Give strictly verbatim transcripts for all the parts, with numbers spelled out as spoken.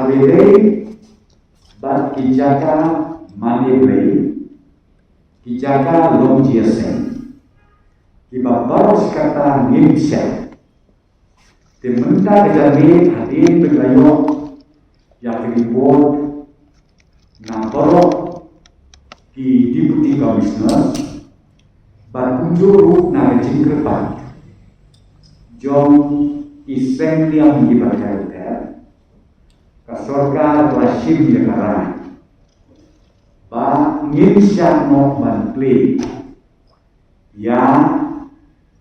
Hynrei bad ki jaka mane blei, ki jaka long jingïaseng, kiba baroh shi katta ngim shah. Te mynta ka janmiet hadien ba la ïoh ïa ka report na baroh ki Deputy Commissioners, bad kumjuh ruh na ka jingkyrpad jong ki seng niam kiba bapher bapher, ka sorkar ka la shim ïa ka rai ba ngin shah noh ban plie ïa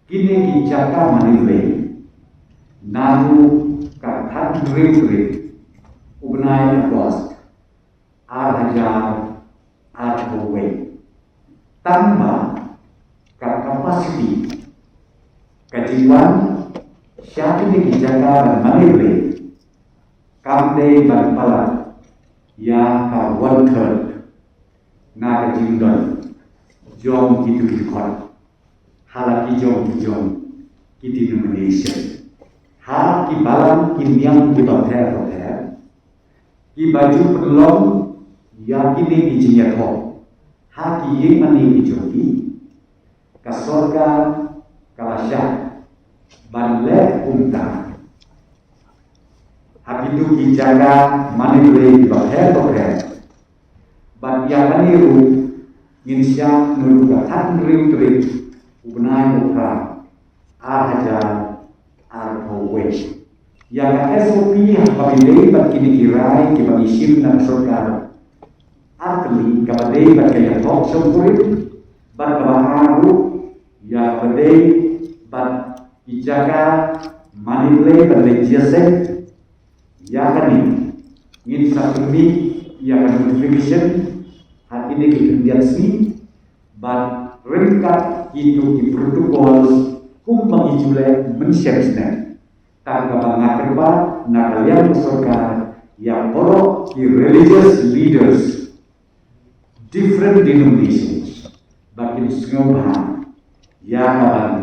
kine ki jaka mane blei naduh ka khathynriew tarik u bnai August ar hajar arphew wei. Tang ba ka capacity ka jingwan sha kine ki jaka ban mane blei kam dei ban palat ïa ka one third na ka jingdon jong kito ki dkhot ha la ki jong ki jong ki denomination, ha ki balang ki niam kiba bapher bapher, kiba ju pynlong ïa kine ki jingïathoh ha ki ïing mane ki jong ki. Ka sorkar ka la shah ban leh kumta ha kito ki jaka mane blei kiba bapher bapher. Bad ïa kane ruh ngin shah naduh ka khathynriew tarik u bnai u Phra ar hajar arphew wei. Ïa ka S O P ha kaba ïadei bad kine ki rai kiba ngi shim na ka sorkar artylli, kaba dei bad ka ïathoh shongkurim, bad kaba ar ruh ïa kaba dei bad ki jaka mane blei ban leit jingïaseng. Ïa kane ngin sa pynmih ïa ka notification ha kine ki khyndiat sngi bad ryngkat kito ki protocols kumba ngi ju leh mynshem snem. Tang kaba nga kyrpad na ka liang ka sorkar ïa baroh ki religious leaders, different denominations, ba kin sngewbha ïa ka ban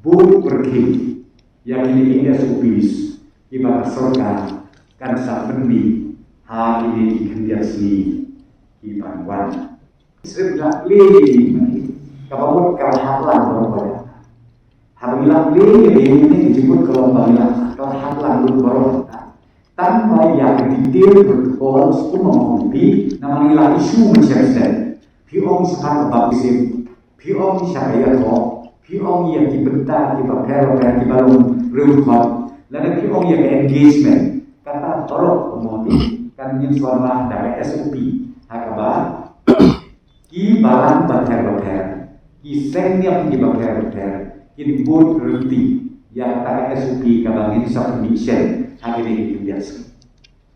bud pyrkhing ïa kine ki S O Ps kiba ka sorkar kan sa pynmih ha kine ki khyndiat sngi ki ban wan. Srip na plie ïa kaba mut ka la hap lang baroh. Haba ngi la plie ïa kine ki jingmut ka long ba ngi la, ka la hap lang lut baroh. Tang ba ïa ka detail protocol skum ma ong phi, namar ngi la issue mynshem snem. Phi ong shaphang ka baptism, phi ong sha ka ïathoh, phi ong ïa ki bynta kiba pher bapher kiba long riewdkhot, lane phi ong ïa ka engagement. Kata baroh kumno kan ngin sngewbha da ka S O P ha kaba ki balang bapher bapher, ki seng niam kiba pher bapher kin bud rynti ïa kata ka S O P kaba ngin sa pynmih shen ha kine ki khyndiat sngi.